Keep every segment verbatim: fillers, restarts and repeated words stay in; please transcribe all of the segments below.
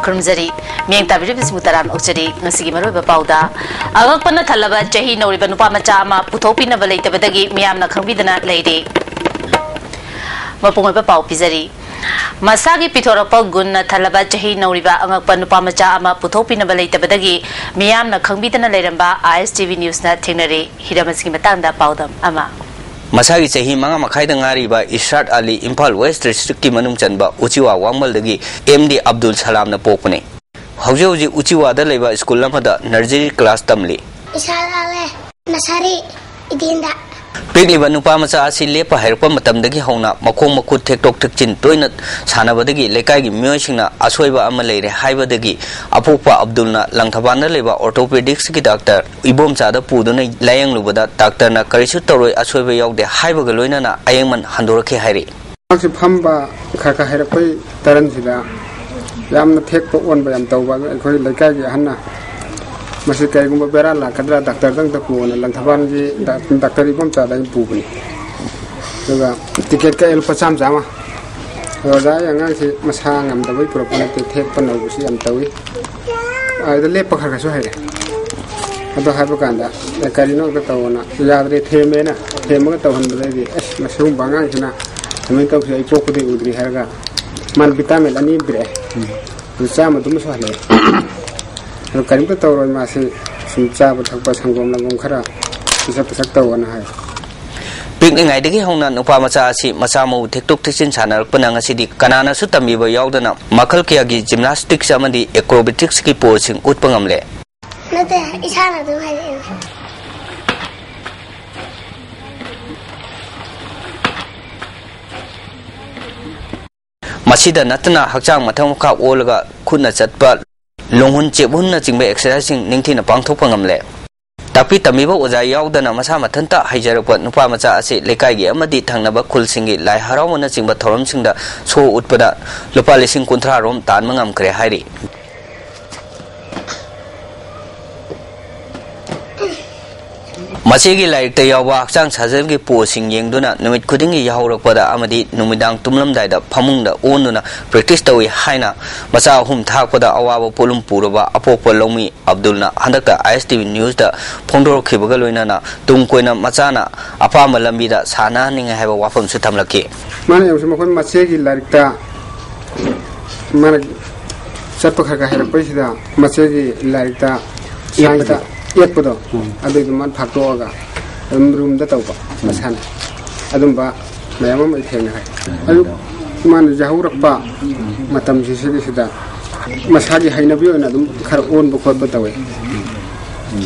ꯈꯨꯔꯨꯝꯖꯔꯤ꯫ ꯃꯤꯠꯌꯦꯡ ꯇꯥꯕꯤꯔꯤꯕꯁꯤꯡꯕꯨ ꯇꯔꯥꯝꯅ ꯑꯣꯛꯆꯔꯤ꯫ ꯉꯁꯤꯒꯤ ꯃꯔꯨꯑꯣꯏꯕ ꯄꯥꯎꯗ, ꯑꯉꯛꯄꯅ ꯊꯜꯂꯕ ꯆꯍꯤ ꯅꯧꯔꯤꯕ ꯅꯨꯄꯥ ꯃꯆꯥ ꯑꯃ ꯄꯨꯊꯣꯛꯄꯤꯅꯕ ꯂꯩꯇꯕꯗꯒꯤ ꯃꯤꯌꯥꯝꯅ ꯈꯪꯕꯤꯗꯅ ꯂꯩꯔꯤ꯫ ꯃꯄꯨꯡ ꯑꯣꯏꯕ ꯄꯥꯎ ꯄꯤꯖꯔꯤ꯫ ꯃꯁꯥꯒꯤ ꯄꯤꯊꯣꯔꯛꯄ ꯒꯨꯟꯅ ꯊꯜꯂꯕ ꯆꯍꯤ ꯅꯧꯔꯤꯕ ꯑꯉꯛꯄ ꯅꯨꯄꯥ ꯃꯆꯥ ꯑꯃ ꯄꯨꯊꯣꯛꯄꯤꯅꯕ ꯂꯩꯇꯕꯗꯒꯤ ꯃꯤꯌꯥꯝꯅ ꯈꯪꯕꯤꯗꯅ ꯂꯩꯔꯝꯕ ꯑꯥꯏ ꯑꯦꯁ ꯇꯤ ꯚꯤ ꯅ꯭ꯌꯨꯁꯅ ꯊꯦꯡꯅꯔꯦ꯫ ꯍꯤꯔꯝ ꯑꯁꯤꯒꯤ ꯃꯇꯥꯡꯗ ꯄꯥꯎꯗꯝ ꯑꯃ꯫ ꯃꯁꯥꯒꯤ ꯆꯍꯤ ꯃꯉꯥ ꯃꯈꯥꯏꯗ ꯉꯥꯏꯔꯤꯕ ꯏꯁꯔꯥꯠ ꯑꯂꯤ ꯏꯝꯐꯥꯜ ꯋꯦꯁ ꯗꯤꯁꯇ꯭ꯔꯤꯛꯀꯤ ꯃꯅꯨꯡ ꯆꯟꯕ ꯎꯆꯤꯋꯥ ꯋꯥꯡꯃꯜꯗꯒꯤ ꯑꯦꯝ ꯗꯤ ꯑꯕꯗꯨꯜ ꯁꯂꯥꯝꯅ ꯄꯣꯛꯄꯅꯤ꯫ ꯍꯧꯖꯤꯛ ꯍꯧꯖꯤꯛ ꯎꯆꯤꯋꯥꯗ ꯂꯩꯕ ꯁ꯭ꯀꯨꯜ ꯑꯃꯗ ꯅꯔꯖꯔꯤ ꯀ꯭ꯂꯥꯁ ꯇꯝꯂꯤ꯫ ꯏꯁꯥ ꯂꯥꯜꯂꯦ꯫ ꯅꯁꯥꯔꯤ ꯏꯗꯤꯟꯗ꯫ ꯄꯤꯛꯂꯤꯕ ꯅꯨꯄꯥ ꯃꯆꯥ ꯑꯁꯤ ꯂꯦꯞꯄ ꯍꯩꯔꯛꯄ ꯃꯇꯝꯗꯒꯤ ꯍꯧꯅ ꯃꯈꯣꯡ ꯃꯈꯨꯠ ꯊꯦꯛꯇꯣꯛ ꯊꯦꯛꯆꯤꯟ ꯇꯣꯏꯅ ꯁꯥꯟꯅꯕꯗꯒꯤ ꯂꯩꯀꯥꯏꯒꯤ ꯃꯤꯑꯣꯏꯁꯤꯡꯅ ꯑꯁꯣꯏꯕ ꯑꯃ ꯂꯩꯔꯦ ꯍꯥꯏꯕꯗꯒꯤ ꯑꯄꯣꯛꯄ ꯑꯕꯗꯨꯜꯅ ꯂꯪꯊꯕꯥꯜꯗ ꯂꯩꯕ ꯑꯣꯔꯊꯣꯄꯦꯗꯤꯛꯁꯀꯤ ꯗꯥꯛꯇꯔ ꯏꯕꯣꯝꯆꯥꯗ ꯄꯨꯗꯨꯅ ꯂꯥꯌꯦꯡꯂꯨꯕꯗ ꯗꯥꯛꯇꯔꯅ ꯀꯔꯤꯁꯨ ꯇꯧꯔꯣꯏ, ꯑꯁꯣꯏꯕ ꯌꯥꯎꯗꯦ ꯍꯥꯏꯕꯒ ꯂꯣꯏꯅꯅ ꯑꯌꯦꯡꯃꯟ ꯍꯟꯗꯣꯔꯛꯈꯤ ꯍꯥꯏꯔꯤ꯫ ꯃꯍꯥꯛꯁꯤ ꯐꯝꯕ ꯈꯔ ꯈꯔ ꯍꯩꯔꯛꯄꯒꯤ ꯇꯔꯟꯁꯤꯗ ꯌꯥꯝꯅ ꯊꯦꯛꯄ ꯑꯣꯟꯕ ꯌꯥꯝ ꯇꯧꯕ꯫ ꯑꯗꯨ ꯑꯩꯈꯣꯏ ꯂꯩꯀꯥꯏꯒꯤ ꯑꯍꯟꯅ ꯃꯁꯤ ꯀꯔꯤꯒꯨꯝꯕ ꯕꯦꯔꯥ ꯂꯥꯛꯀꯗ꯭ꯔꯥ, ꯗꯥꯛꯇꯔꯗ ꯑꯝꯇ ꯄꯨꯑꯣꯅ ꯂꯪꯊꯕꯥꯜꯒꯤ ꯗꯥ-, ꯗꯥꯛꯇꯔ ꯏꯕꯣꯝꯆꯥꯗ ꯑꯩꯅ ꯄꯨꯕꯅꯤ꯫ ꯑꯗꯨꯒ ꯇꯤꯀꯦꯠ ꯀꯛꯑꯦ ꯂꯨꯄꯥ ꯆꯥꯝꯃ ꯆꯥꯝꯃ꯫ ꯑꯗꯣ ꯑꯣꯖꯥ, ꯑꯩ ꯑꯉꯥꯡꯁꯤ ꯃꯁꯥ ꯉꯝꯗꯕꯒꯤ ꯄꯨꯔꯛꯄ ꯅꯠꯇꯦ, ꯊꯦꯛꯄ ꯅꯧꯕꯁꯤ ꯌꯥꯝ ꯇꯧꯏ꯫ ꯑꯗꯨꯗ ꯂꯦꯞꯄ ꯈꯔ ꯈꯔꯁꯨ ꯍꯩꯔꯦ꯫ ꯑꯗꯣ ꯍꯥꯏꯕ ꯀꯥꯟꯗ, "ꯑꯦ, ꯀꯔꯤꯅꯣ ꯑꯝꯇ ꯇꯧꯑꯣꯅ", ꯌꯥꯗ꯭ꯔꯦ, ꯊꯦꯝꯃꯦꯅ, ꯊꯦꯝꯃꯒ ꯇꯧꯍꯟꯕꯗꯩꯗꯤ, "ꯑꯁ, ꯃꯁꯤꯒꯨꯝꯕ ꯑꯉꯥꯡꯁꯤꯅ ꯀꯃꯥꯏꯅ ꯇꯧꯁꯤ, ꯑꯩ ꯄꯣꯛꯄꯗꯒꯤ ꯎꯗ꯭ꯔꯤ" ꯍꯥꯏꯔꯒ ꯃꯥꯅ ꯚꯤꯇꯥꯃꯤꯟ ꯑꯅꯤ ꯑꯃ ꯄꯤꯔꯛꯑꯦ꯫ ꯑꯗꯨ ꯆꯥꯝꯃꯗꯨꯃꯁꯨ ꯍꯜꯂꯛꯑꯦ꯫ ꯑꯗꯨ ꯀꯔꯤꯝꯇ ꯇꯧꯔꯣꯏ, ꯃꯥꯁꯤ ꯁꯨꯝ ꯆꯥꯕ ꯊꯛꯄ, ꯁꯪꯒꯣꯝ ꯂꯪꯒꯣꯝ ꯈꯔ ꯄꯤꯁꯛ ꯄꯤꯁꯛ ꯇꯧꯑꯣꯅ ꯍꯥꯏ꯫ ꯄꯤꯛꯂꯤꯉꯩꯗꯒꯤ ꯍꯧꯅ ꯅꯨꯄꯥ ꯃꯆꯥ ꯑꯁꯤ ꯃꯆꯥ ꯃꯎ ꯊꯦꯛꯇꯣꯛ ꯊꯦꯛꯆꯤꯟ ꯁꯥꯟꯅꯔꯛꯄꯅ ꯉꯁꯤꯗꯤ ꯀꯅꯥꯅꯁꯨ ꯇꯝꯕꯤꯕ ꯌꯥꯎꯗꯅ ꯃꯈꯜ ꯀꯌꯥꯒꯤ ꯖꯤꯝꯅꯥꯁꯇꯤꯛꯁ ꯑꯃꯗꯤ ꯑꯦꯀ꯭ꯔꯣꯕꯦꯇꯤꯛꯁꯀꯤ ꯄꯣꯖꯁꯤꯡ ꯎꯠꯄ ꯉꯝꯂꯦ꯫ ꯅꯠꯇꯦ, ꯏꯁꯥꯅ ꯑꯗꯨꯝ ꯍꯥꯏꯔꯛꯑꯦ꯫ ꯃꯁꯤꯗ ꯅꯠꯇꯅ ꯍꯛꯆꯥꯡ ꯃꯊꯛ ꯃꯈꯥ ꯑꯣꯜꯂꯒ ꯈꯨꯠꯅ ꯆꯠꯄ, ꯂꯣꯡꯍꯨꯟ ꯆꯦꯞꯍꯨꯟꯅꯆꯤꯡꯕ ꯑꯦꯛꯁꯔꯁꯥꯏꯖꯁꯤꯡ ꯅꯤꯡꯊꯤꯅ ꯄꯥꯡꯊꯣꯛꯄ ꯉꯝꯂꯦ꯫ ꯇꯥꯛꯄꯤ ꯇꯝꯕꯤꯕ ꯑꯣꯖꯥ ꯌꯥꯎꯗꯅ ꯃꯁꯥ ꯃꯊꯟꯇ ꯍꯩꯖꯔꯛꯄ ꯅꯨꯄꯥ ꯃꯆꯥ ꯑꯁꯤ ꯂꯩꯀꯥꯏꯒꯤ ꯑꯃꯗꯤ ꯊꯪꯅꯕ ꯈꯨꯜꯁꯤꯡꯒꯤ ꯂꯥꯏ ꯍꯔꯥꯎꯕꯅꯆꯤꯡꯕ ꯊꯧꯔꯝꯁꯤꯡꯗ ꯁꯣ ꯎꯠꯄꯗ ꯂꯨꯄꯥ ꯂꯤꯁꯤꯡ ꯀꯨꯟꯊ꯭ꯔꯥ ꯔꯣꯝ ꯇꯥꯟꯕ ꯉꯝꯈ꯭ꯔꯦ ꯍꯥꯏꯔꯤ꯫ ꯃꯆꯦꯒꯤ ꯂꯥꯏꯔꯤꯛꯇ ꯌꯥꯎꯕ ꯍꯛꯆꯥꯡ ꯁꯥꯖꯦꯜꯒꯤ ꯄꯣꯁꯁꯤꯡ ꯌꯦꯡꯗꯨꯅ ꯅꯨꯃꯤꯠ ꯈꯨꯗꯤꯡꯒꯤ ꯌꯥꯍꯧꯔꯛꯄꯗ ꯑꯃꯗꯤ ꯅꯨꯃꯤꯗꯥꯡ ꯇꯨꯝꯂꯝꯗꯥꯏꯗ ꯐꯃꯨꯡꯗ ꯑꯣꯟꯗꯨꯅ practice ꯇꯧꯏ ꯍꯥꯏꯅ ꯃꯆꯥ ꯑꯍꯨꯝ ꯊꯥꯛꯄꯗ ꯑꯋꯥꯕ ꯄꯣꯠꯂꯨꯝ ꯄꯨꯔꯕ ꯑꯄꯣꯛꯄ ꯂꯧꯃꯤ ꯑꯕꯗꯨꯜꯅ ꯍꯟꯗꯛꯇ ISTV Newsꯇ ꯐꯣꯡꯗꯣꯔꯛꯈꯤꯕꯒ ꯂꯣꯏꯅꯅ ꯇꯨꯡ ꯀꯣꯏꯅ ꯃꯆꯥꯅ ꯑꯄꯥꯝꯕ ꯂꯝꯕꯤꯗ ꯁꯥꯟꯅꯍꯟꯅꯤꯡꯉꯦ ꯍꯥꯏꯕ ꯋꯥꯐꯝꯁꯨ ꯊꯝꯂꯛꯈꯤ꯫ ꯃꯥꯅ ꯌꯦꯡꯉꯨꯁꯦ, ꯃꯈꯣꯏ ꯃꯆꯦꯒꯤ ꯂꯥꯏꯔꯤꯛꯇ ꯃꯥꯅ ꯆꯠꯄ ꯈꯔ ꯈꯔ ꯍꯩꯔꯛꯄꯁꯤꯗ ꯃꯆꯦꯒꯤ ꯂꯥꯏꯔꯤꯛꯇ ꯌꯦꯛꯄꯗꯣ꯫ Scienceꯇ ꯌꯦꯛꯄꯗꯣ, ꯎꯝ꯫ ꯑꯗꯨꯏꯗꯣ ꯃꯥꯅ ꯐꯥꯛꯇꯣꯛꯑꯒ ꯑꯗꯨꯝ roomꯗ ꯇꯧꯕ ꯃꯁꯥꯅ꯫ ꯑꯗꯨꯝꯕ ꯃꯌꯥꯝ ꯑꯃ ꯑꯩ ꯊꯦꯡꯅꯔꯦ꯫ ꯑꯗꯨ ꯃꯥꯅ ꯌꯥꯍꯧꯔꯛꯄ ꯃꯇꯝꯁꯤ ꯁꯤꯗꯩꯁꯤꯗ ꯃꯁꯥꯒꯤ ꯍꯩꯅꯕꯤ ꯑꯣꯏꯅ ꯑꯗꯨꯝ ꯈꯔ ꯑꯣꯟꯕ ꯈꯣꯠꯄ ꯇꯧꯋꯦ꯫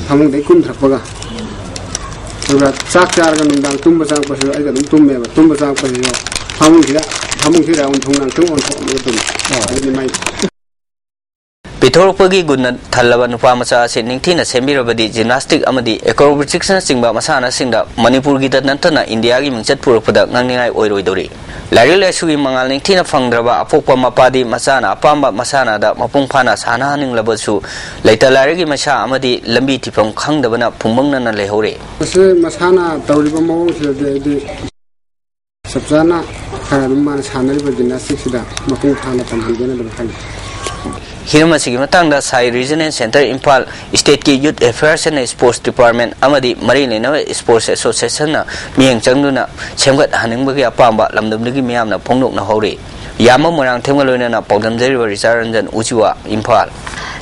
ꯐꯃꯨꯡꯗꯒꯤ ꯀꯨꯝꯊꯔꯛꯄꯒ꯫ ꯑꯗꯨꯒ ꯆꯥꯛ ꯆꯥꯔꯒ ꯅꯨꯡꯗꯥꯡ ꯇꯨꯝꯕ ꯆꯪꯉꯛꯄꯁꯤꯁꯨ ꯑꯩꯒ ꯑꯗꯨꯝ ꯇꯨꯝꯃꯦꯕ꯫ ꯇꯨꯝꯕ ꯆꯪꯉꯛꯄꯁꯤꯁꯨ ꯐꯃꯨꯡꯁꯤꯗ, ꯐꯃꯨꯡꯁꯤꯗ ꯑꯃꯨꯛ ꯊꯣꯡꯅꯥꯡ ꯊꯣꯡ ꯑꯣꯟꯊꯣꯛꯑꯝꯃꯒ ꯇꯨꯝꯃꯤ꯫ ꯑꯗꯨꯗꯤ ꯃꯥꯏ ꯄꯤꯊꯣꯔꯛꯄꯒꯤ ꯒꯨꯟꯅ ꯊꯜꯂꯕ ꯅꯨꯄꯥ ꯃꯆꯥ ꯑꯁꯤ ꯅꯤꯡꯊꯤꯅ ꯁꯦꯝꯕꯤꯔꯕꯗꯤ gymnastic ꯑꯃꯗꯤ acrobaticsꯅꯆꯤꯡꯕ ꯃꯁꯥꯟꯅꯁꯤꯡꯗ ꯃꯅꯤꯄꯨꯔꯒꯤꯗ ꯅꯠꯇꯅ ꯏꯟꯗꯤꯌꯥꯒꯤ ꯃꯤꯡꯆꯠ ꯄꯨꯔꯛꯄꯗ ꯉꯛꯅꯤꯡꯉꯥꯏ ꯑꯣꯏꯔꯣꯏꯗꯧꯔꯤ꯫ ꯂꯥꯏꯔꯤꯛ ꯂꯥꯏꯁꯨꯒꯤ ꯃꯉꯥꯜ ꯅꯤꯡꯊꯤꯅ ꯐꯪꯗ꯭ꯔꯕ ꯑꯄꯣꯛꯄ ꯃꯄꯥꯗꯤ ꯃꯆꯥꯅ ꯑꯄꯥꯝꯕ ꯃꯁꯥꯟꯅꯗ ꯃꯄꯨꯡ ꯐꯥꯅ ꯁꯥꯟꯅꯍꯟꯅꯤꯡꯂꯕꯁꯨ ꯂꯩꯇ ꯂꯥꯏꯔꯒꯤ ꯃꯩꯁꯥ ꯑꯃꯗꯤ ꯂꯝꯕꯤ ꯊꯤꯐꯝ ꯈꯪꯗꯕꯅ ꯐꯨꯝꯕꯪꯅꯅ ꯂꯩꯍꯧꯔꯦ꯫ ꯃꯁꯤ ꯃꯁꯥꯅ ꯇꯧꯔꯤꯕ ꯃꯑꯣꯡꯁꯤꯗꯗꯤ ꯑꯩꯗꯤ ꯆꯞ ꯆꯥꯅ ꯈꯔ ꯑꯗꯨꯝ ꯃꯥꯅ ꯁꯥꯟꯅꯔꯤꯕ gymnasticꯁꯤꯗ ꯃꯄꯨꯡ ꯐꯥꯅ ꯇꯝꯍꯟꯒꯦꯅ ꯑꯗꯨꯝ ꯈꯜꯂꯤ꯫ ꯍꯤꯔꯝ ꯑꯁꯤꯒꯤ ꯃꯇꯥꯡꯗ ꯁꯥꯏ Regional Centre Imphal, Stateꯀꯤ Youth Affairs and Sports Department ꯑꯃꯗꯤ ꯃꯔꯤ ꯂꯩꯅꯕ Sports Associationꯅ ꯃꯤꯠꯌꯦꯡ ꯆꯪꯗꯨꯅ ꯁꯦꯝꯒꯠꯍꯟꯅꯤꯡꯕꯒꯤ ꯑꯄꯥꯝꯕ ꯂꯝꯗꯝꯗꯨꯒꯤ ꯃꯤꯌꯥꯝꯅ ꯐꯣꯡꯗꯣꯛꯅꯍꯧꯔꯤ꯫ ꯌꯥꯝꯕ ꯃꯣꯏꯔꯥꯡꯊꯦꯝꯒ ꯂꯣꯏꯅꯅ ꯄꯥꯎꯗꯝꯖꯔꯤꯕ ꯔꯤꯆꯥꯔꯗ ꯔꯟꯖꯟ ꯎꯆꯤꯋꯥ, ꯏꯝꯐꯥꯜ꯫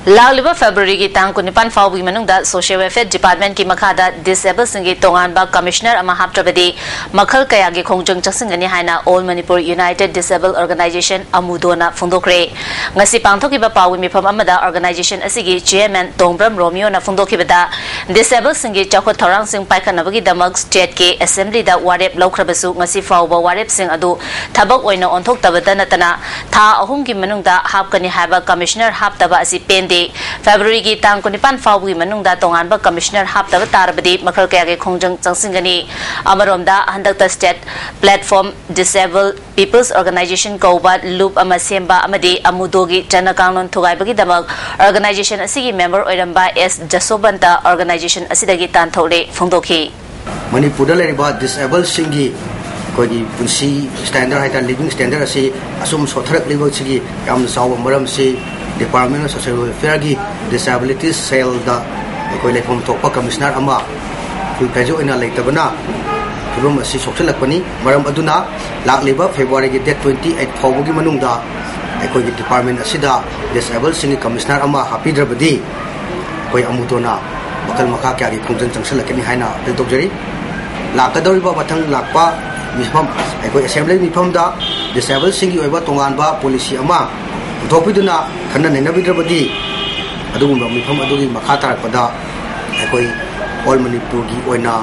ꯂꯥꯛꯂꯤꯕ Februaryꯒꯤ ꯇꯥꯡ ꯀꯨꯟꯅꯤꯄꯥꯟ ꯐꯥꯎꯕꯒꯤ ꯃꯅꯨꯡꯗ Social Welfare Departmentꯀꯤ ꯃꯈꯥꯗ disabledꯁꯤꯡꯒꯤ ꯇꯣꯉꯥꯟꯕ commissioner ꯑꯃ ꯍꯥꯞꯇ꯭ꯔꯕꯗꯤ ꯃꯈꯜ ꯀꯌꯥꯒꯤ ꯈꯣꯡꯖꯪ ꯆꯪꯁꯤꯟꯒꯅꯤ ꯍꯥꯏꯅ All Manipur United Disabled Organisation, AMUDOꯅ ꯐꯣꯡꯗꯣꯛꯈ꯭ꯔꯦ꯫ ꯉꯁꯤ ꯄꯥꯡꯊꯣꯛꯈꯤꯕ ꯄꯥꯎꯒꯤ ꯃꯤꯐꯝ ꯑꯃꯗ organisation ꯑꯁꯤꯒꯤ chairman ꯇꯣꯡꯕ꯭ꯔꯝ ꯔꯣꯃꯤꯌꯣꯅ ꯐꯣꯡꯗꯣꯛꯈꯤꯕꯗ, disabledꯁꯤꯡꯒꯤ ꯆꯥꯎꯈꯠ ꯊꯧꯔꯥꯡꯁꯤꯡ ꯄꯥꯏꯈꯠꯅꯕꯒꯤꯗꯃꯛ stateꯀꯤ assemblyꯗ ꯋꯥꯔꯦꯞ ꯂꯧꯈ꯭ꯔꯕꯁꯨ, ꯉꯁꯤ ꯐꯥꯎꯕ ꯋꯥꯔꯦꯞꯁꯤꯡ ꯑꯗꯨ ꯊꯕꯛ ꯑꯣꯏꯅ ꯑꯣꯟꯊꯣꯛꯇꯕꯇ ꯅꯠꯇꯅ, ꯊꯥ ꯑꯍꯨꯝꯒꯤ ꯃꯅꯨꯡꯗ ꯍꯥꯞꯀꯅꯤ ꯍꯥꯏꯕ commissioner ꯍꯥꯞꯇꯕ ꯑꯁꯤ ꯄꯦꯟꯗꯦ꯫ ꯐꯦꯕ꯭ꯔꯨꯋꯥꯔꯤꯒꯤ ꯇꯥꯡ ꯀꯨꯟꯅꯤꯄꯥꯟ ꯐꯥꯎꯕꯒꯤ ꯃꯅꯨꯡꯗ ꯇꯣꯉꯥꯟꯕ ꯀꯃꯤꯁꯅꯔ ꯍꯥꯞꯇꯕ ꯇꯥꯔꯕꯗꯤ ꯃꯈꯜ ꯀꯌꯥꯒꯤ ꯈꯣꯡꯖꯪ ꯆꯪꯁꯤꯟꯒꯅꯤ꯫ ꯑꯃꯔꯣꯝꯗ, ꯍꯟꯗꯛꯇ State Platform Disabled People's Organization ꯀꯧꯕ ꯂꯨꯞ ꯑꯃ ꯁꯦꯝꯕ ꯑꯃꯗꯤ ꯑꯃꯨꯗꯣꯒꯤ ꯆꯠꯅ ꯀꯥꯡꯂꯣꯟ ꯊꯨꯒꯥꯏꯕꯒꯤꯗꯃꯛ organization ꯑꯁꯤꯒꯤ member ꯑꯣꯏꯔꯝꯕ ꯑꯦꯁ ꯖꯁꯣꯕꯟꯇ organization ꯑꯁꯤꯗꯒꯤ ꯇꯥꯟꯊꯣꯛꯂꯦ ꯐꯣꯡꯗꯣꯛꯈꯤ꯫ ꯃꯅꯤꯄꯨꯔꯗ ꯂꯩꯔꯤꯕ disabled ꯁꯤꯡꯒꯤ ꯑꯩꯈꯣꯏꯒꯤ ꯄꯨꯟꯁꯤ standard ꯍꯥꯏꯇꯥꯔꯦ, living standard ꯑꯁꯤ ꯑꯁꯨꯝ ꯁꯣꯠꯊꯔꯛꯂꯤꯕꯁꯤꯒꯤ ꯌꯥꯝꯅ ꯆꯥꯎꯕ ꯃꯔꯝꯁꯤ Department of Social Welfare ꯒꯤ Disability Cell ꯗ ꯑꯩꯈꯣꯏ ꯂꯩꯐꯝ ꯊꯣꯛꯄ ꯀꯃꯤꯁꯅꯔ ꯑꯃ full fledged ꯑꯣꯏꯅ ꯂꯩꯇꯕꯅ ꯐꯤꯕꯝ ꯑꯁꯤ ꯁꯣꯛꯆꯤꯜꯂꯛꯄꯅꯤ꯫ ꯃꯔꯝ ꯑꯗꯨꯅ ꯂꯥꯛꯂꯤꯕ ꯐꯦꯕ꯭ꯔꯨꯋꯥꯔꯤꯒꯤ date twenty eight ꯐꯥꯎꯕꯒꯤ ꯃꯅꯨꯡꯗ ꯑꯩꯈꯣꯏꯒꯤ department ꯑꯁꯤꯗ disabled ꯁꯤꯡꯒꯤ ꯀꯃꯤꯁꯅꯔ ꯑꯃ ꯍꯥꯞꯄꯤꯗ꯭ꯔꯕꯗꯤ ꯑꯩꯈꯣꯏ ꯑꯃꯨꯇꯣꯅ ꯃꯈꯜ ꯃꯈꯥ ꯀꯌꯥꯒꯤ ꯈꯣꯡꯖꯪ ꯆꯪꯁꯤꯜꯂꯛꯀꯅꯤ ꯍꯥꯏꯅ ꯑꯄꯤꯜ ꯇꯧꯖꯔꯤ꯫ ꯂꯥꯛꯀꯗꯧꯔꯤꯕ ꯃꯊꯪ ꯂꯥꯛꯄ ꯃꯤꯐꯝ, ꯑꯩꯈꯣꯏ assembly ꯃꯤꯐꯝꯗ disabled ꯁꯤꯡꯒꯤ ꯑꯣꯏꯕ ꯇꯣꯉꯥꯟꯕ policy ꯑꯃ ꯄꯨꯊꯣꯛꯄꯤꯗꯨꯅ ꯈꯟꯅ ꯅꯩꯅꯕꯤꯗ꯭ꯔꯕꯗꯤ ꯑꯗꯨꯒꯨꯝꯕ ꯃꯤꯐꯝ ꯑꯗꯨꯒꯤ ꯃꯈꯥ ꯇꯥꯔꯛꯄꯗ ꯑꯩꯈꯣꯏ all ꯃꯅꯤꯄꯨꯔꯒꯤ ꯑꯣꯏꯅ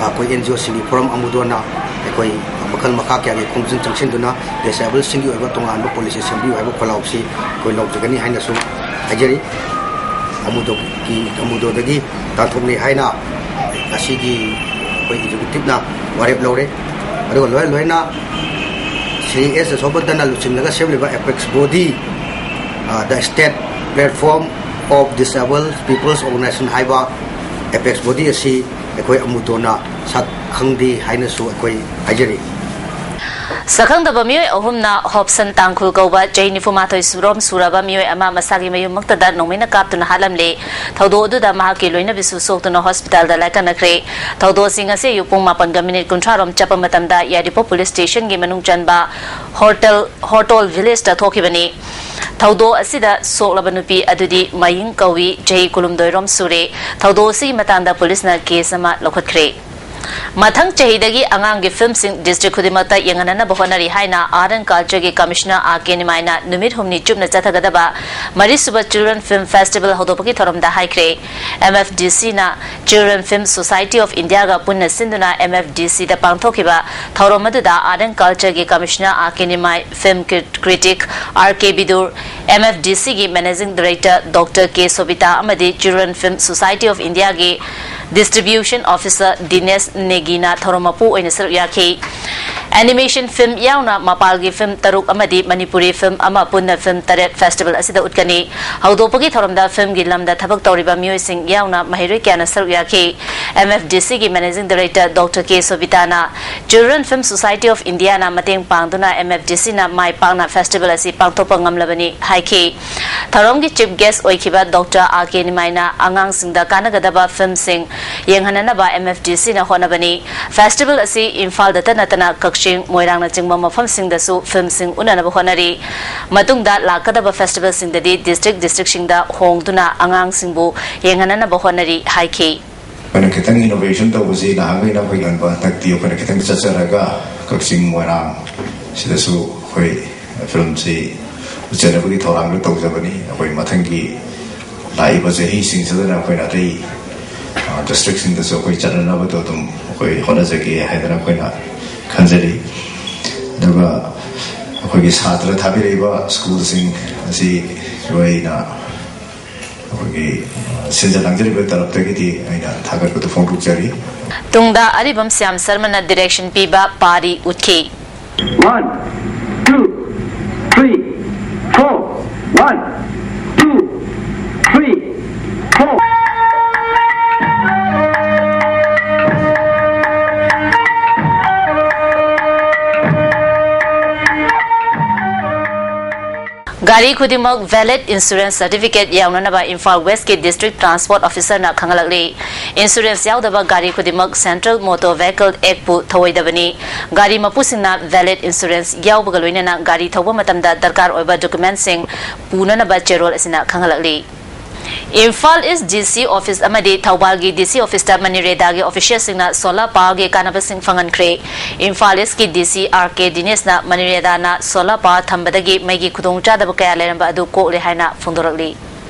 ꯑꯩꯈꯣꯏ NGO ꯁꯤꯡꯒꯤ ꯐꯣꯔꯝ ꯑꯃꯨꯗꯣꯅ ꯑꯩꯈꯣꯏ ꯃꯈꯜ ꯃꯈꯥ ꯀꯌꯥꯒꯤ ꯈꯣꯡꯖꯪ ꯆꯪꯁꯤꯟꯗꯨꯅ disabled ꯁꯤꯡꯒꯤ ꯑꯣꯏꯕ ꯇꯣꯉꯥꯟꯕ policy ꯁꯦꯝꯕꯤꯌꯨ ꯍꯥꯏꯕ ꯈꯣꯜꯂꯥꯎꯁꯤ ꯑꯩꯈꯣꯏ ꯂꯧꯖꯒꯅꯤ ꯍꯥꯏꯅꯁꯨ ꯍꯥꯏꯖꯔꯤ꯫ ꯑꯃꯨꯗꯣꯒꯤ, ꯑꯃꯨꯗꯣꯗꯒꯤ ꯇꯥꯟꯊꯣꯛꯂꯦ ꯍꯥꯏꯅ ꯉꯁꯤꯒꯤ ꯑꯩꯈꯣꯏ executive ꯅ ꯋꯥꯔꯦꯞ ꯂꯧꯔꯦ꯫ ꯑꯗꯨꯒ ꯂꯣꯏ ꯂꯣꯏꯅ ꯁ꯭ꯔꯤ ꯑꯦꯁ ꯖꯁꯣꯕꯟꯇꯅ ꯂꯨꯆꯤꯡꯂꯒ ꯁꯦꯝꯂꯤꯕ apex body, ꯑ, the State Platform of Disabled People's Organization ꯍꯥꯏꯕ apex body ꯑꯁꯤ ꯑꯩꯈꯣꯏ ꯑꯃꯨꯇꯣꯅ ꯁꯛ ꯈꯪꯗꯦ ꯍꯥꯏꯅꯁꯨ ꯑꯩꯈꯣꯏ ꯍꯥꯏꯖꯔꯤ꯫ ꯁꯛꯈꯪꯗꯕ ꯃꯤꯑꯣꯏ ꯑꯍꯨꯝꯅ ꯍꯣꯞꯁꯟ ꯇꯥꯡꯈꯨꯜ ꯀꯧꯕ ꯆꯍꯤ ꯅꯤꯐꯨ ꯃꯥꯊꯣꯏ ꯁꯨꯔꯣꯝ ꯁꯨꯔꯕ ꯃꯤꯑꯣꯏ ꯑꯃ ꯃꯁꯥꯒꯤ ꯃꯌꯨꯝꯃꯛꯇꯗ ꯅꯣꯡꯃꯩꯅ ꯀꯥꯞꯇꯨꯅ ꯍꯥꯠꯂꯝꯂꯦ꯫ ꯊꯧꯗꯣꯛ ꯑꯗꯨꯗ ꯃꯍꯥꯛꯀꯤ ꯂꯣꯏꯅꯕꯤꯁꯨ ꯁꯣꯛꯇꯨꯅ ꯍꯣꯁꯄꯤꯇꯥꯜꯗ ꯂꯥꯏꯀꯠꯅꯈ꯭ꯔꯦ꯫ ꯊꯧꯗꯣꯛ ꯑꯁꯤ ꯉꯁꯤ ꯑꯌꯨꯛ ꯄꯨꯡ ꯃꯥꯄꯟꯒ ꯃꯤꯅꯤꯠ ꯀꯨꯟꯊ꯭ꯔꯥ ꯔꯣꯝ ꯆꯠꯄ ꯃꯇꯝꯗ ꯌꯥꯏꯔꯤꯄꯣꯛ ꯄꯨꯂꯤꯁ ꯁ꯭ꯇꯦꯁꯟꯒꯤ ꯃꯅꯨꯡ ꯆꯟꯕ ꯍꯣꯔꯇꯜ, ꯍꯣꯔꯇꯣꯜ ꯚꯤꯂꯦꯖꯇ ꯊꯣꯛꯈꯤꯕꯅꯤ꯫ ꯊꯧꯗꯣꯛ ꯑꯁꯤꯗ ꯁꯣꯛꯂꯕ ꯅꯨꯄꯤ ꯑꯗꯨꯗꯤ ꯃꯌꯤꯡ ꯀꯧꯏ, ꯆꯍꯤ ꯀꯨꯟꯍꯨꯝꯗꯣꯏ ꯔꯣꯝ ꯁꯨꯔꯦ꯫ ꯊꯧꯗꯣꯛ ꯑꯁꯤꯒꯤ ꯃꯇꯥꯡꯗ ꯄꯨꯂꯤꯁꯅ ꯀꯦꯁ ꯑꯃ ꯂꯧꯈꯠꯈ꯭ꯔꯦ꯫ ꯃꯊꯪ ꯆꯍꯤꯗꯒꯤ ꯑꯉꯥꯡꯒꯤ ꯐꯤꯂꯝꯁꯤꯡ ꯗꯤꯁꯇ꯭ꯔꯤꯛ ꯈꯨꯗꯤꯡꯃꯛꯇ ꯌꯦꯡꯍꯟꯅꯅꯕ ꯍꯣꯠꯅꯔꯤ ꯍꯥꯏꯅ Art and Culture ꯒꯤ Commissioner R K ꯅꯤꯃꯥꯏꯅ ꯅꯨꯃꯤꯠ ꯍꯨꯝꯅꯤ ꯆꯨꯞꯅ ꯆꯠꯊꯒꯗꯕ ꯃꯔꯤꯁꯨꯕ Children Film Festival ꯍꯧꯗꯣꯛꯄꯒꯤ ꯊꯧꯔꯝꯗ ꯍꯥꯏꯈ꯭ꯔꯦ꯫ M F D C ꯅ Children Film Society of India ꯒ ꯄꯨꯟꯅ ꯁꯤꯟꯗꯨꯅ M F D C ꯗ ꯄꯥꯡꯊꯣꯛꯈꯤꯕ ꯊꯧꯔꯝ ꯑꯗꯨꯗ Art and Culture ꯒꯤ Commissioner R K ꯅꯤꯃꯥꯏ, film cri-, critic R K ꯕꯤꯗꯨꯔ, M F D C ꯒꯤ Managing Director Doctor K ꯁꯣꯕꯤꯇꯥ ꯑꯃꯗꯤ Children Film Society of India ꯒꯤ Distribution Officer ꯗꯤꯅꯦꯁ ꯅꯦꯒꯤꯅ ꯊꯧꯔꯝ ꯃꯄꯨ ꯑꯣꯏꯅ ꯁꯔꯨꯛ ꯌꯥꯈꯤ꯫ Animation film ꯌꯥꯎꯅ ꯃꯄꯥꯜꯒꯤ film ꯇꯔꯨꯛ ꯑꯃꯗꯤ ꯃꯅꯤꯄꯨꯔꯤ film ꯑꯃ, ꯄꯨꯟꯅ film ꯇꯔꯦꯠ festival ꯑꯁꯤꯗ ꯎꯠꯀꯅꯤ꯫ ꯍꯧꯗꯣꯛꯄꯒꯤ ꯊꯧꯔꯝꯗ film ꯒꯤ ꯂꯝꯗ ꯊꯕꯛ ꯇꯧꯔꯤꯕ ꯃꯤꯑꯣꯏꯁꯤꯡ ꯌꯥꯎꯅ ꯃꯍꯩꯔꯣꯏ ꯀꯌꯥꯅ ꯁꯔꯨꯛ ꯌꯥꯈꯤ꯫ M F D C ꯒꯤ Managing Director Doctor K ꯁꯣꯕꯤꯇꯥꯅ Children Film Society of India ꯅ ꯃꯇꯦꯡ ꯄꯥꯡꯗꯨꯅ M F D C ꯅ ꯃꯥꯏ ꯄꯥꯛꯅ festival ꯑꯁꯤ ꯄꯥꯡꯊꯣꯛꯄ ꯉꯝꯂꯕꯅꯤ ꯍꯥꯏꯈꯤ꯫ ꯊꯧꯔꯝꯒꯤ chief guest ꯑꯣꯏꯈꯤꯕ Doctor R K ꯅꯤꯃꯥꯏꯅ ꯑꯉꯥꯡꯁꯤꯡꯗ ꯀꯥꯟꯅꯒꯗꯕ film ꯁꯤꯡ ꯌꯦꯡꯍꯟꯅꯅꯕ M F D C ꯅ ꯍꯣꯠꯅꯕꯅꯤ꯫ Festival ꯑꯁꯤ ꯏꯝꯐꯥꯜꯗꯇ ꯅꯠꯇꯅ ꯀꯛꯆꯤꯡ, ꯃꯣꯏꯔꯥꯡꯅꯆꯤꯡꯕ ꯃꯐꯝꯁꯤꯡꯗꯁꯨ film ꯁꯤꯡ ꯎꯠꯅꯅꯕ ꯍꯣꯠꯅꯔꯤ꯫ ꯃꯇꯨꯡꯗ ꯂꯥꯛꯀꯗꯕ festival ꯁꯤꯡꯗꯗꯤ district district ꯁꯤꯡꯗ ꯍꯣꯡꯗꯨꯅ ꯑꯉꯥꯡꯁꯤꯡꯕꯨ ꯌꯦꯡꯍꯟꯅꯅꯕ ꯍꯣꯠꯅꯔꯤ ꯍꯥꯏꯈꯤ꯫ ꯑꯩꯈꯣꯏꯅ ꯈꯤꯇꯪ innovation ꯇꯧꯕꯁꯤ ꯅꯍꯥꯟꯈꯩꯅ ꯑꯩꯈꯣꯏ ꯉꯟꯕ, ꯍꯟꯗꯛꯇꯤ ꯑꯩꯈꯣꯏꯅ ꯈꯤꯇꯪ ꯆꯠꯆꯔꯒ ꯀꯛꯆꯤꯡ, ꯃꯣꯏꯔꯥꯡ ꯁꯤꯗꯁꯨ ꯑꯩꯈꯣꯏ film ꯁꯤ ꯎꯠꯆꯅꯕꯒꯤ ꯊꯧꯔꯥꯡꯗꯨ ꯇꯧꯖꯕꯅꯤ꯫ ꯑꯩꯈꯣꯏ ꯃꯊꯪꯒꯤ ꯂꯥꯛꯏꯕ ꯆꯍꯤꯁꯤꯡꯁꯤꯗꯅ ꯑꯩꯈꯣꯏꯅ ꯑꯇꯩ, ꯑ, district ꯁꯤꯡꯗꯁꯨ ꯑꯩꯈꯣꯏ ꯆꯠꯅꯅꯕꯗꯣ ꯑꯗꯨꯝ ꯑꯩꯈꯣꯏ ꯍꯣꯠꯅꯖꯒꯦ ꯍꯥꯏꯗꯅ ꯑꯩꯈꯣꯏꯅ ꯈꯟꯖꯔꯤ꯫ ꯑꯗꯨꯒ ꯑꯩꯈꯣꯏꯒꯤ ꯁꯥꯇ꯭ꯔ ꯊꯥꯕꯤꯔꯛꯏꯕ school ꯁꯤꯡ ꯑꯁꯤ ꯑꯩꯈꯣꯏꯅ ꯑꯩꯈꯣꯏꯒꯤ, ꯑ, ꯁꯤꯟꯖ ꯂꯥꯡꯖꯔꯤꯕ ꯇꯔꯞꯇꯒꯤꯗꯤ ꯑꯩꯅ ꯊꯥꯒꯠꯄꯗꯨ ꯐꯣꯡꯗꯣꯛꯆꯔꯤ꯫ ꯇꯨꯡꯗ ꯑꯔꯤꯕꯝ ꯁ꯭ꯌꯥꯝ ꯁꯔꯃꯅ direction ꯄꯤꯕ ꯄꯥꯔꯤ ꯎꯠꯈꯤ꯫ One, two, three, four. One, two, three, four. ꯒꯥꯔꯤ ꯈꯨꯗꯤꯡꯃꯛ valid insurance certificate ꯌꯥꯎꯅꯅꯕ Imphal West ꯀꯤ District Transport Officer ꯅ ꯈꯪꯍꯜꯂꯛꯂꯤ꯫ Insurance ꯌꯥꯎꯗꯕ ꯒꯥꯔꯤ ꯈꯨꯗꯤꯡꯃꯛ Central Motor Vehicle Act ꯄꯨ ꯊꯧꯑꯣꯏꯗꯕꯅꯤ꯫ ꯒꯥꯔꯤ ꯃꯄꯨꯁꯤꯡꯅ valid insurance ꯌꯥꯎꯕꯒ ꯂꯣꯏꯅꯅ ꯒꯥꯔꯤ ꯊꯧꯕ ꯃꯇꯝꯗ ꯗꯔꯀꯥꯔ ꯑꯣꯏꯕ document ꯁꯤꯡ ꯄꯨꯅꯅꯕ ꯆꯦꯔꯣꯜ ꯑꯁꯤꯅ ꯈꯪꯍꯜꯂꯛꯂꯤ꯫ ꯏꯝꯐꯥꯜ ꯏꯁ ꯗꯤ ꯁꯤ ꯑꯣꯐꯤꯁ ꯑꯃꯗꯤ ꯊꯧꯕꯥꯜꯒꯤ ꯗꯤ ꯁꯤ ꯑꯣꯐꯤꯁꯇ ꯃꯅꯤꯔꯦꯗꯥꯒꯤ ꯑꯣꯐꯤꯁꯤꯌꯦꯜꯁꯤꯡꯅ ꯁꯣꯂꯔ ꯄꯥꯋꯔꯒꯤ ꯀꯥꯟꯅꯕꯁꯤꯡ ꯐꯪꯍꯟꯈ꯭ꯔꯦ꯫ ꯏꯝꯐꯥꯜ ꯏꯁꯀꯤ ꯗꯤ ꯁꯤ ꯑꯥꯔ ꯀꯦ ꯗꯤꯅꯦꯁꯅ ꯃꯅꯤꯔꯦꯗꯥꯅ ꯁꯣꯂꯔ ꯄꯥꯋꯔ ꯊꯝꯕꯗꯒꯤ ꯃꯩꯒꯤ ꯈꯨꯗꯣꯡꯆꯥꯗꯕ ꯀꯌꯥ ꯂꯩꯔꯝꯕ ꯑꯗꯨ ꯀꯣꯛꯂꯦ ꯍꯥꯏꯅ ꯐꯣꯡꯗꯣꯔꯛꯂꯤ꯫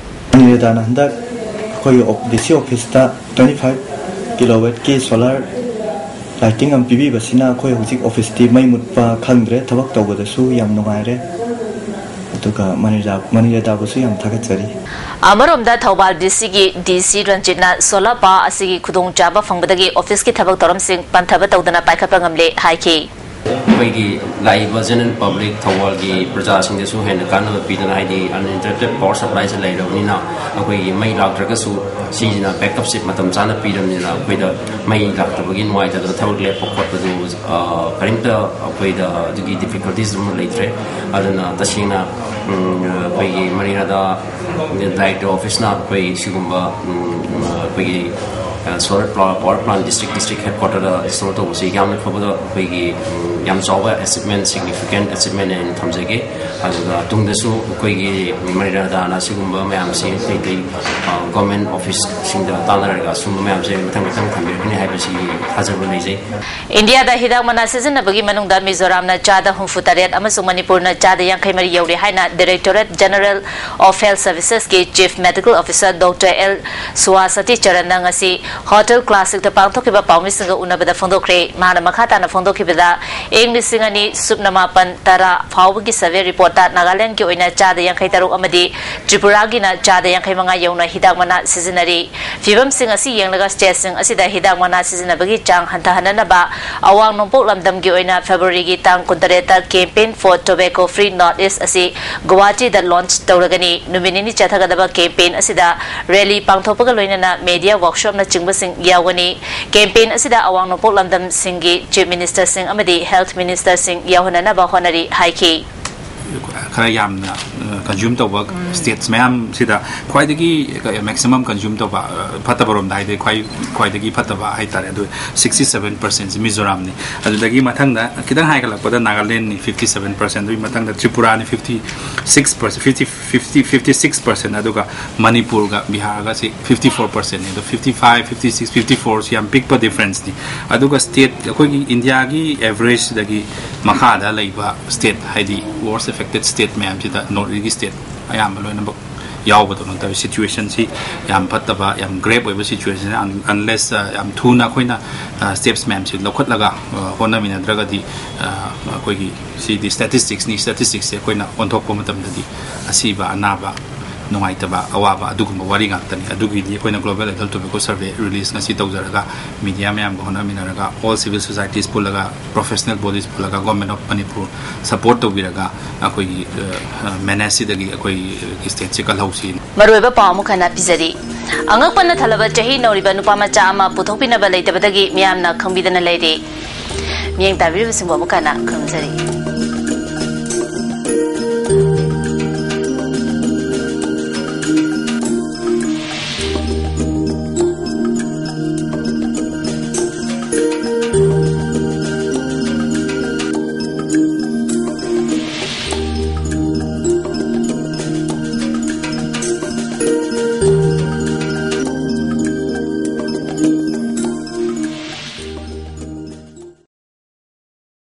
ꯃꯅꯤꯔꯦꯗꯥꯅ ꯍꯟꯗꯛ ꯑꯩꯈꯣꯏꯒꯤ ꯗꯤ ꯁꯤ ꯑꯣꯐꯤꯁꯇ twenty five kilowattꯀꯤ ꯁꯣꯂꯔ ꯂꯥꯏꯇꯤꯡ ꯑꯃ ꯄꯤꯕꯤꯕꯁꯤꯅ ꯑꯩꯈꯣꯏ ꯍꯧꯖꯤꯛ ꯑꯣꯐꯤꯁꯇꯤ ꯃꯩ ꯃꯨꯠꯄ ꯈꯪꯗ꯭ꯔꯦ, ꯊꯕꯛ ꯇꯧꯕꯗꯁꯨ ꯌꯥꯝ ꯅꯨꯡꯉꯥꯏꯔꯦ꯫ ꯑꯗꯨꯒ ꯃꯅꯤꯔꯦꯗꯥ ꯃꯅꯤꯔꯦꯗꯥꯕꯨꯁꯨ ꯌꯥꯝ ꯊꯥꯒꯠꯆꯔꯤ꯫ ꯑꯃꯔꯣꯝꯗ ꯊꯧꯕꯥꯜ ꯗꯤ ꯁꯤꯒꯤ ꯗꯤ ꯁꯤ ꯔꯟꯖꯤꯠꯅ ꯁꯣꯂꯔ ꯄꯥꯋꯔ ꯑꯁꯤꯒꯤ ꯈꯨꯗꯣꯡꯆꯥꯕ ꯐꯪꯕꯗꯒꯤ ꯑꯣꯐꯤꯁꯀꯤ ꯊꯕꯛ ꯊꯧꯔꯝꯁꯤꯡ ꯄꯟꯊꯕ ꯇꯧꯗꯅ ꯄꯥꯏꯈꯠꯄ ꯉꯝꯂꯦ ꯍꯥꯏꯈꯤ꯫ ꯑꯩꯈꯣꯏꯒꯤ ꯂꯥꯛꯏꯕ ꯖꯦꯅꯔꯦꯜ ꯄꯕ꯭ꯂꯤꯛ ꯊꯧꯕꯥꯜꯒꯤ ꯄ꯭ꯔꯖꯥꯁꯤꯡꯗꯁꯨ ꯍꯦꯟꯅ ꯀꯥꯟꯅꯕ ꯄꯤꯗꯅ, ꯍꯥꯏꯗꯤ uninterrupted power supplyꯁꯦ ꯂꯩꯔꯕꯅꯤꯅ ꯑꯩꯈꯣꯏꯒꯤ ꯃꯩ ꯂꯥꯛꯇ꯭ꯔꯒꯁꯨ ꯁꯤꯁꯤꯅ backup ꯁꯤ ꯃꯇꯝ ꯆꯥꯅ ꯄꯤꯔꯕꯅꯤꯅ ꯑꯩꯈꯣꯏꯗ ꯃꯩ ꯂꯥꯛꯇꯕꯒꯤ ꯅꯨꯡꯉꯥꯏꯇꯗꯅ ꯊꯕꯛ ꯂꯦꯞꯄ ꯈꯣꯠꯄꯗꯨ ꯀꯔꯤꯝꯇ ꯑꯩꯈꯣꯏꯗ ꯑꯗꯨꯒꯤ difficulties ꯑꯃ ꯂꯩꯇ꯭ꯔꯦ꯫ ꯑꯗꯨꯅ ꯇꯁꯦꯡꯅ ꯑꯩꯈꯣꯏꯒꯤ ꯃꯅꯤꯔꯥꯗꯥ ꯗꯥꯏꯔꯦꯛꯇꯔ ꯑꯣꯐꯤꯁꯅ ꯑꯩꯈꯣꯏ ꯁꯤꯒꯨꯝꯕ ꯑꯩꯈꯣꯏꯒꯤ solar power plant district district headquarterꯗ install ꯇꯧꯕꯁꯤ ꯌꯥꯝꯅ ꯐꯕꯗ ꯑꯩꯈꯣꯏꯒꯤ ꯌꯥꯝ ꯆꯥꯎꯕ achievement, significant achievement ꯍꯥꯏꯅ ꯊꯝꯖꯒꯦ꯫ ꯑꯗꯨꯒ ꯇꯨꯡꯗꯁꯨ ꯑꯩꯈꯣꯏꯒꯤ ꯃꯅꯤꯔꯥꯗꯥꯅ ꯁꯤꯒꯨꯝꯕ ꯃꯌꯥꯝꯁꯤ ꯑꯇꯩ ꯑꯇꯩ government officeꯁꯤꯡꯗ ꯇꯥꯟꯅꯔꯒ ꯁꯤꯒꯨꯝꯕ ꯃꯌꯥꯝꯁꯦ ꯃꯊꯪ ꯃꯊꯪ ꯊꯝꯕꯤꯔꯛꯀꯅꯤ ꯍꯥꯏꯕꯁꯤ ꯊꯥꯖꯕ ꯂꯩꯖꯩ꯫ ꯏꯟꯗꯤꯌꯥꯗ ꯍꯤꯗꯥꯛ ꯃꯅꯥ ꯁꯤꯖꯤꯟꯅꯕꯒꯤ ꯃꯅꯨꯡꯗ ꯃꯤꯖꯣꯔꯥꯝꯅ ꯆꯥꯗ ꯍꯨꯝꯐꯨ ꯇꯔꯦꯠ ꯑꯃꯁꯨꯡ ꯃꯅꯤꯄꯨꯔꯅ ꯆꯥꯗ ꯌꯥꯡꯈꯩ ꯃꯔꯤ ꯌꯧꯔꯦ ꯍꯥꯏꯅ Directorate General of Health Servicesꯀꯤ Chief Medical Officer Doctor L ꯁꯨꯍꯥꯁꯇꯤ ꯆꯔꯟꯅ ꯉꯁꯤ Hotel Classicꯇ ꯄꯥꯡꯊꯣꯛꯈꯤꯕ ꯄꯥꯎꯃꯤꯁꯤꯡꯒ ꯎꯅꯕꯗ ꯐꯣꯡꯗꯣꯛꯈ꯭ꯔꯦ꯫ ꯃꯍꯥꯛꯅ ꯃꯈꯥ ꯇꯥꯅ ꯐꯣꯡꯗꯣꯛꯈꯤꯕꯗ, ꯏꯪ ꯂꯤꯁꯤꯡ ꯑꯅꯤ ꯁꯨꯞꯅ ꯃꯥꯄꯟ ꯇꯔꯥ ꯐꯥꯎꯕꯒꯤ survey reportꯇ ꯅꯥꯒꯥꯂꯦꯟꯗꯒꯤ ꯑꯣꯏꯅ ꯆꯥꯗ ꯌꯥꯡꯈꯩ ꯇꯔꯨꯛ ꯑꯃꯗꯤ ꯇ꯭ꯔꯤꯄꯨꯔꯥꯒꯤꯅ ꯆꯥꯗ ꯌꯥꯡꯈꯩ ꯃꯉꯥ ꯌꯧꯅ ꯍꯤꯗꯥꯛ ꯃꯅꯥ ꯁꯤꯖꯤꯟꯅꯔꯤ꯫ ꯐꯤꯕꯝꯁꯤꯡ ꯑꯁꯤ ꯌꯦꯡꯂꯒ stateꯁꯤꯡ ꯑꯁꯤꯗ ꯍꯤꯗꯥꯛ ꯃꯅꯥ ꯁꯤꯖꯤꯟꯅꯕꯒꯤ ꯆꯥꯡ ꯍꯟꯊꯍꯟꯅꯅꯕ ꯑꯋꯥꯡ ꯅꯣꯡꯄꯣꯛ ꯂꯝꯗꯝꯒꯤ ꯑꯣꯏꯅ Februaryꯒꯤ ꯇꯥꯡ ꯀꯨꯟꯇꯔꯦꯠꯇ Campaign for Tobacco Free North East ꯑꯁꯤ ꯒꯨꯋꯥꯍꯥꯇꯤꯗ launch ꯇꯧꯔꯒꯅꯤ꯫ ꯅꯨꯃꯤꯠ ꯅꯤꯅꯤ ꯆꯠꯊꯒꯗꯕ campaign ꯑꯁꯤꯗ rally ꯄꯥꯡꯊꯣꯛꯄꯒ ꯂꯣꯏꯅꯅ media workshopꯅꯆꯤꯡꯕꯁꯤꯡ ꯌꯥꯎꯒꯅꯤ꯫ Campaign ꯑꯁꯤꯗ ꯑꯋꯥꯡ ꯅꯣꯡꯄꯣꯛ ꯂꯝꯗꯝꯁꯤꯡꯒꯤ Chief Ministerꯁꯤꯡ ꯑꯃꯗꯤ Health Ministerꯁꯤꯡ ꯌꯥꯎꯍꯟꯅꯅꯕ ꯍꯣꯠꯅꯔꯤ ꯍꯥꯏꯈꯤ꯫ ꯈꯔ ꯌꯥꯝꯅ ꯀꯟꯖ꯭ꯌꯨꯝ ꯇꯧꯕ ꯁ꯭ꯇꯦꯠꯁ ꯃꯌꯥꯝꯁꯤꯗ ꯈ꯭ꯋꯥꯏꯗꯒꯤ ꯃꯦꯛꯁꯤꯃꯝ ꯀꯟꯖ꯭ꯌꯨꯝ ꯇꯧꯕ, ꯐꯠꯇꯕꯔꯣꯝꯗ ꯍꯥꯏꯗꯤ ꯈ꯭ꯋꯥꯏ ꯈ꯭ꯋꯥꯏꯗꯒꯤ ꯐꯠꯇꯕ ꯍꯥꯏꯇꯥꯔꯦ, ꯑꯗꯨ ꯁꯤꯛꯁꯇꯤ ꯁꯕꯦꯟ ꯄꯥꯔꯁꯦꯟꯁꯤ ꯃꯤꯖꯣꯔꯥꯝꯅꯤ꯫ ꯑꯗꯨꯗꯒꯤ ꯃꯊꯪꯗ ꯈꯤꯇꯪ ꯍꯥꯏꯒꯠꯂꯛꯄꯗ ꯅꯥꯒꯥꯂꯦꯟꯅꯤ, ꯐꯤꯐꯇꯤ ꯁꯕꯦꯟ ꯄꯥꯔꯁꯦꯟ, ꯑꯗꯨꯒꯤ ꯃꯊꯪꯗ ꯇ꯭ꯔꯤꯄꯨꯔꯥꯅꯤ, fifty six percent, fifty fifty fifty six percent, ꯑꯗꯨꯒ ꯃꯅꯤꯄꯨꯔꯒ ꯕꯤꯍꯥꯔꯒꯁꯤ ꯐꯤꯐꯇꯤ ꯐꯣꯔ ꯄꯥꯔꯁꯦꯟꯅꯤ꯫ ꯑꯗꯣ fifty five, fifty six, fifty ꯐꯣꯔꯁꯤ ꯌꯥꯝ ꯄꯤꯛꯄ ꯗꯤꯐ꯭ꯔꯦꯟꯁꯅꯤ꯫ ꯑꯗꯨꯒ ꯁ꯭ꯇꯦꯠ ꯑꯩꯈꯣꯏꯒꯤ ꯏꯟꯗꯤꯌꯥꯒꯤ ꯑꯦꯚꯔꯦꯖꯁꯤꯗꯒꯤ ꯃꯈꯥꯗ ꯂꯩꯕ ꯁ꯭ꯇꯦꯠ, ꯍꯥꯏꯗꯤ ꯋꯣꯔꯁ ꯑꯦꯐꯦꯛꯇꯦꯠ ꯁ꯭ꯇꯦꯠ ꯃꯌꯥꯝꯁꯤꯗ ꯅꯣꯔꯠ ꯏꯁꯒꯤ ꯁ꯭ꯇꯦꯠ ꯑꯌꯥꯝꯕ ꯂꯣꯏꯅꯃꯛ ꯌꯥꯎꯕꯗꯧꯅ ꯇꯧꯋꯤ꯫ ꯁꯤꯆꯨꯋꯦꯁꯟꯁꯤ ꯌꯥꯝ ꯐꯠꯇꯕ, ꯌꯥꯝ ꯒ꯭ꯔꯦꯞ ꯑꯣꯏꯕ ꯁꯤꯆꯨꯋꯦꯁꯟ, ꯑꯟꯂꯦꯁ ꯌꯥꯝ ꯊꯨꯅ ꯑꯩꯈꯣꯏꯅ ꯁ꯭ꯇꯦꯞꯁ ꯃꯌꯥꯝꯁꯤ ꯂꯧꯈꯠꯂꯒ ꯍꯣꯠꯅꯃꯤꯟꯅꯗ꯭ꯔꯒꯗꯤ, ꯑꯩꯈꯣꯏꯒꯤ ꯁꯤꯗꯤ ꯁ꯭ꯇꯦꯇꯤꯁꯇꯤꯛꯁꯅꯤ꯫ ꯁ꯭ꯇꯦꯇꯤꯁꯇꯤꯛꯁꯁꯦ ꯑꯩꯈꯣꯏꯅ ꯑꯣꯟꯊꯣꯛꯄ ꯃꯇꯝꯗꯗꯤ ꯑꯁꯤꯕ, ꯑꯅꯥꯕ, ꯅꯨꯡꯉꯥꯏꯇꯕ, ꯑꯋꯥꯕ, ꯑꯗꯨꯒꯨꯝꯕ ꯋꯥꯔꯤ ꯉꯥꯛꯇꯅꯤ꯫ ꯑꯗꯨꯒꯤꯗꯤ ꯑꯩꯈꯣꯏꯅ Global Adult Tobacco Survey release ꯉꯁꯤ ꯇꯧꯖꯔꯒ, ꯃꯤꯗꯤꯌꯥ ꯃꯌꯥꯝꯒ ꯍꯣꯠꯅꯃꯤꯟꯅꯔꯒ, all civil societies ꯄꯨꯜꯂꯒ, ꯄ꯭ꯔꯣꯐꯦꯁꯅꯦꯜ ꯕꯣꯗꯤꯁ ꯄꯨꯜꯂꯒ, Government of Manipur ꯁꯄꯣꯔꯠ ꯇꯧꯕꯤꯔꯒ, ꯑꯩꯈꯣꯏꯒꯤ ꯃꯦꯅꯦꯖꯁꯤꯗꯒꯤ ꯑꯩꯈꯣꯏꯒꯤ ꯁ꯭ꯇꯦꯠꯁꯤ ꯀꯜꯍꯧꯁꯤ꯫ ꯃꯔꯨꯑꯣꯏꯕ ꯄꯥꯎ ꯑꯃꯨꯛ ꯍꯟꯅ ꯄꯤꯖꯔꯤ꯫ ꯑꯉꯛꯄꯅ ꯊꯜꯂꯕ ꯆꯍꯤ ꯅꯧꯔꯤꯕ ꯅꯨꯄꯥ ꯃꯆꯥ ꯑꯃ ꯄꯨꯊꯣꯛꯄꯤꯅꯕ ꯂꯩꯇꯕꯗꯒꯤ ꯃꯤꯌꯥꯝꯅ ꯈꯪꯕꯤꯗꯅ ꯂꯩꯔꯦ꯫ ꯃꯤꯠꯌꯦꯡ ꯇꯥꯕꯤꯔꯤꯕꯁꯤꯡꯕꯨ ꯑꯃꯨꯛ ꯍꯟꯅ ꯈꯨꯔꯨꯝꯖꯔꯤ꯫